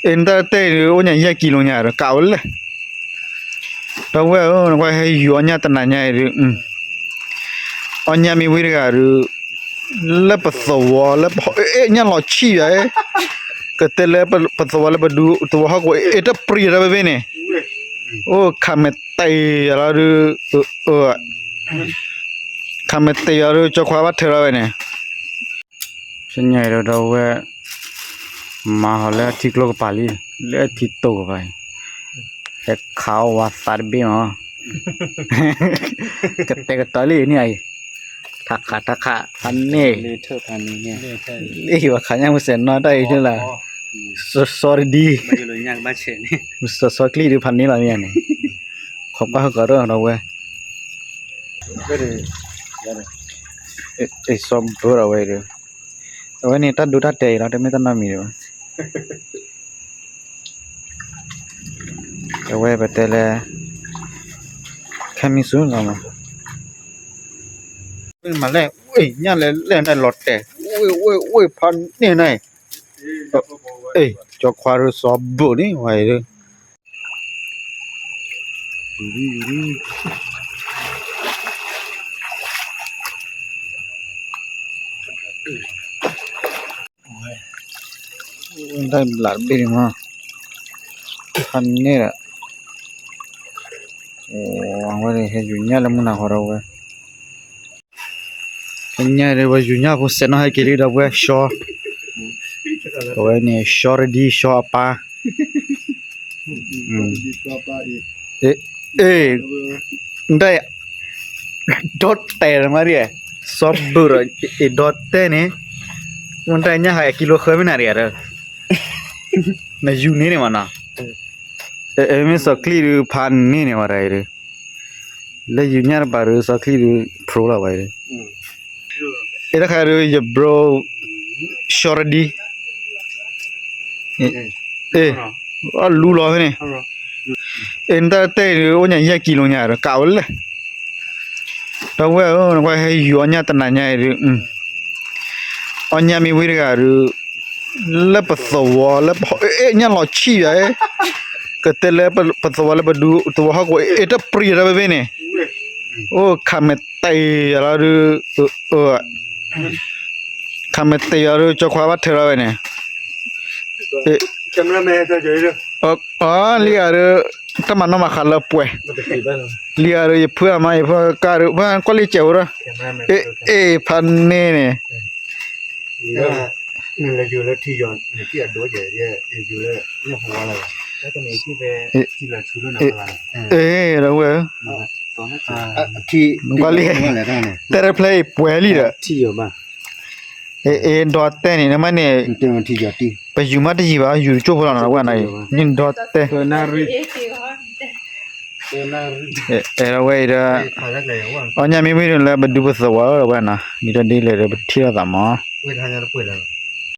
အ့ နတၢ်တဲအံၤဒုး အိၣ်ညါယဲၢ်ကံလိညါဒီး ကးဝဲလဲၣ်. ဒီပုၢ်ဝဲၢ်ဧၢ, နကွၢ်ဟဲယူၤအီၣ်ညၣ်တနၤညါအံၤဒုး, အီၣ်ညၣ်မ့ၢ်ဝံၤတဂၤဒုး, လၢပသဝီလၢပ, အ့ ညၣ်လီၤဆံၣ်ယၤ, ကတဲလၢပသဝီလၢပဒူသဝီဟီၣ်ကဝီၤ အ့ တပျံၤတၢ်ဖဲန့ၣ်, အိၣ်ခးမဲာ်တဲာ်ယၤလီၤဒုး, ခးမဲာ်တဲာ်ယၤလီၤဒုး ကၠီခွါဘၣ်ထၢလီၤဝဲန့ၣ် ဖဲညါအံၤဒီး ဒီပုၢ်ဝဲၢ် မၤဟီၤလၢအထံကျိကပၤလံ, လၢအထံတိၢ်ကပၤအံၤ, ဟဲခးအီၣ်ဝါသးတဘ့ၣ်မး, ကတဲာ်ကတီၤလံန့ၣ်အံၤ, ထးခးထးခး ဖးန့ၢ်, လံဝဲခးညၣ်မုၢ်စဲးနီၢ်တၢ်အံၤန့ၣ်လီၤ, စီၤစီၤတဒံ, စီၤစီၤကျံၣ်ဒုးဖးန့ၢ်လီၤမ့ၢ်န့ၣ်, ခိးကွၢ်ဟီၣ်ကီးဒီး ဒီပုၢ်ဝဲၢ် အ့ စီၤဘၢဒီးဝဲအံၤဒီး, အဝဲန့ၣ်တၢ်ဒိတၢ်တဲာ်အံၤလီၤ တမ့ၢ်တၢ်နီတမံၤဒံးဘၣ်. အဝဲပတဲလၢ coming soon လီၤမး, မၤလဲၣ်, ညၣ်လဲၤလဲၣ်န့ၣ်လီၤတဲာ်, ဝ့ၢ်ဝ့ၢ်ဝ့ၢ်ဖးန့ၢ်န့ၣ်, အ့ ကၠီခွါဒီးစီၤဘၢန့ၣ်ဝဲအံၤဒီး တၢ်ဘျးတဘ့ၣ်န့ၣ်မး, ဖးန့ၢ်ဒီး, အဝဲန့ၣ်ဟဲယူၤညၣ်လၢမုၢ်နၤဃီဒီးဝဲ, ဖဲညါဒီးဝဲယူၤညၣ်ဖိစဲးနီၢ်ဟဲက့ၤလံဒီးဝဲ ရှီ, အဝဲန့ၣ် ရှီရဒံ ရှီအပၢ် အ့ နတၢ်ဒီတဲာ်နမးဒ်, စီၤဘုးဒီး အ့ ဒီတဲာ်န့ၣ်, မ့ၢ်တၢ်ညၣ်ဟဲကံလိဃၢမ့ၢ်နၤဒံးဧါဒီး, နယူၤန့ၢ်န့ၣ်မးနီၤ, မ့ၢ်စီၤချံဒုးဖးန့ၢ်န့ၣ်ဝဲဒၣ်အံၤဒီး, လၢယူၤညၣ်တပၤဒီး စီၤချံဒုး pro လီၤဝဲအံၤဒီး အ့ တခါဒီး ယ bro ရှီရဒံ, အ့ အလူလီၤဖဲန့ၣ်, အ့ နတၢ်တဲအံၤဒုး အိၣ်ညါယဲၢ်ကံလိညါဒီး ကးဝဲလဲၣ်, ဒီပုၢ်ဝဲၢ်ဧၢ, နကွၢ်ဟဲယူၤအီၣ်ညၣ်တနၤညါအံၤဒုး, အီၣ်ညၣ်မ့ၢ်ဝံၤတဂၤဒုး, လၢပသဝီလၢပ, အ့ ညၣ်လီၤဆံၣ်ယၤ, ကတဲလၢပသဝီလၢပဒူသဝီဟီၣ်ကဝီၤ အ့ တပျံၤတၢ်ဖဲန့ၣ်, အိၣ်ခးမဲာ်တဲာ်ယၤလီၤဒုး, ခးမဲာ်တဲာ်ယၤဒုး ကၠီခွါဘၣ်ထၢလီၤဝဲန့ၣ်, အ့ လံဧါဒီး, တၢ်မၤနီၣ်မၤဃးလၢပှဲၤ, လံဧါဒီး ယဖုအမါ ယဖုကါဒီး ဘၣ်ကွၢ်လံစဲးဝဲဒီး, အ့ အ့ ဖးန့ၢ်န့ၣ် အ့ ဒီပုၢ်ဝဲၢ်, နကွၢ်လံ, တဲတဖျဲအံၤပှဲၤလံဒီး, အ့ ဒီတဲာ်န့ၣ် နမ့ၢ်န့ၣ်, ပယူၤမးတယံာ်ဘၣ် ယူၤတကၠိၢ်ဖိလီၤနီၤ ဝဲန့ၣ်, နဒီတဲာ်, အဝဲအံၤဒီး, အီၣ်ညၣ်မ့ၢ်ဝံၤဒီးလၢပဒူပသဝီလီၤဝဲနီၤ ဒ်တၢ်ဒ်လဲၣ်ဒီးပထံၣ်လိာ်သးမး,